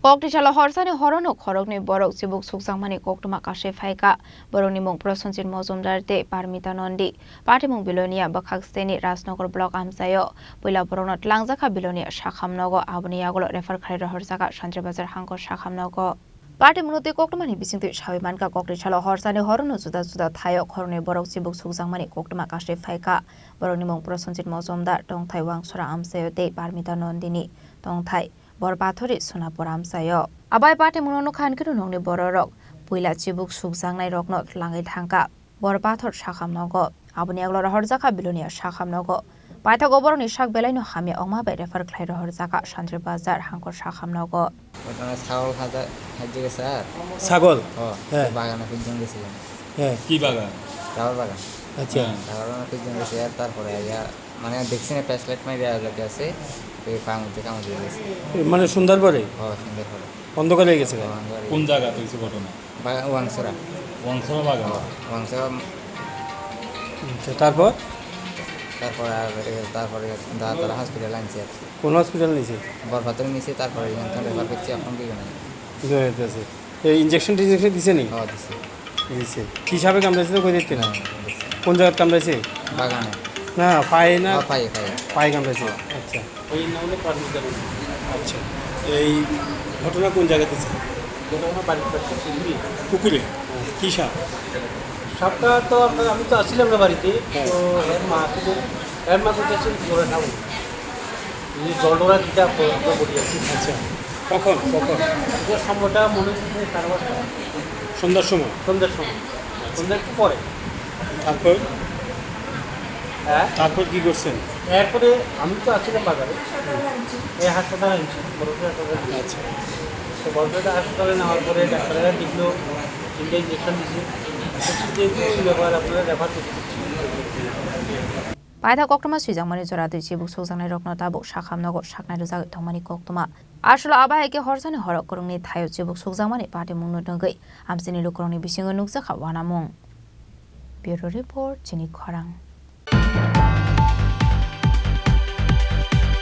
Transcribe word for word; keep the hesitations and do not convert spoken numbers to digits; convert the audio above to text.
Kokti salo horsani horono khoroknwi borok chibuk sukjakmani koktwma kasui phaikha. Borokni mung Prosenjit Mojumdar tei Parmita Nondi. Patimung Bilonia bwkhak steni Rajnagar block amchaio. Puila borokno twlangjakha Bilonia sakham nogo, aboni yagulo refer khlai rohorjakha Santri Bazar hangkor sakham nogo. Patimungno tei koktwmani bisingtwi sawi mankha, kokti salo horsani horono juda juda thaio khoroknwi borok chibuk sukjakmani koktwma kasui phaikha. Borokni mung Prosenjit Mojumdar, tongthai Wangsora amchaio tei Parmita Nondini, tongthai Borpathori Sonapur amchaio. Abai patimungno nukha hinkhe nokni bororok puila chibuk sukjaknairokno twlangwi thangkha Borpathor sakham nogo. Aboni yagulo rohorjakha Bilonia sakham nogo. Paithago borokni sak belaino hamya wngma bai refer khlai rohorjakha Santri Bazar hangkor sakham nogo. ঘটনা ছাগল খাজা খাইতে গেছে আর ছাগল? ও, হ্যাঁ। বাগানে খুঁজজন গেছিলাম। হ্যাঁ। কি বাগান? রাবার বাগান। আচ্ছা। হ্যাঁ। রাবার বাগানে খুঁজজন গেছে আর তারপরে আইয়া মানে দেখছি না, ফ্ল্যাশলাইট মারি আর যাতে আছে, ওই ফার্ম হচ্ছে কামড় দিয়ে গেছে। এ, মানে সন্ধ্যার পরে? ও, সন্ধ্যার পরে। অন্ধকার হয়ে গেছে? ও, অন্ধকার হয়ে কোন গেছে। জায়গাতে হয়েছে ঘটনা? বা-, ওয়াংসরা। ওয়াংসরা বাগান? ও, ওয়াংসরা। আচ্ছা, তারপর? তারপরে আর, এ, তারপরে দা-, তারা হসপিটাল আনছে আর কি। কোন হসপিটাল নিছে? বরপাথর নিছে, তারপরে এখান থেকে রেফার করছি, এখন কি জানি। দুই হাজার আছে। এই ইঞ্জেকশন টিঞ্জেকশন দিছে নি? ও, দিছে। দিছে। কি সাপে কামড়াইছে তো কই দেখতে না? হ্যাঁ, দিছে। কোন জায়গাত কামড়াইছে? বাগানে। না, পায়ে না? হ্যাঁ, পায়ে, পায়ে। পায়ে কামড়াইছে। আচ্ছা। ওই নাম হলো পারমিতা নন্দী। আচ্ছা। এই ঘটনা কোন জায়গাতে ছিল? ঘটনা বাড়ির পাশে পুকুরে। পুকুরে? হ্যাঁ। কি সাপ? সাপটা তো আপনার, আমি তো আসছিলাম না বাড়িতে। হ্যাঁ। তো এর মা ছিল, এর মা কোথায় ছিল? জোরে খাবো। এই জল ডোরা দিতে আপ-, আমরা বলি আর কি। আচ্ছা। কখন? কখন? এটা সময়টা মনে হচ্ছে যে সাড়ে পাঁচটা। সন্ধ্যার সময়? সন্ধ্যার সময়। সন্ধ্যা একটু পরে। তারপর? হ্যাঁ? তারপর কি করছেন? এরপরে আমি তো আসছিলাম বাজারে। এই হাসপাতালে আনছি, বড় হাসপাতালে আনছি। আচ্ছা। তো বড় হাসপাতালে নেওয়ার পরে ডাক্তাররা দেখলো, তিনটা ইঞ্জেকশন দিছে। যেহেতু ওই ব্যাপার আপনারা রেফার করতে হচ্ছে। Paithak koktwma swijakmani jora twi chibuk sukjaknairokno tabuk sakham nogo saknai rwjagwi tongmani koktwma. Aswkno abo hai khe horsani horo kwrwngni thaio chibuk sukjakmani patimungno nugwi amchaini lukurokni bisingo nukjakha uanamung. Bureau Report, Chini Khorang.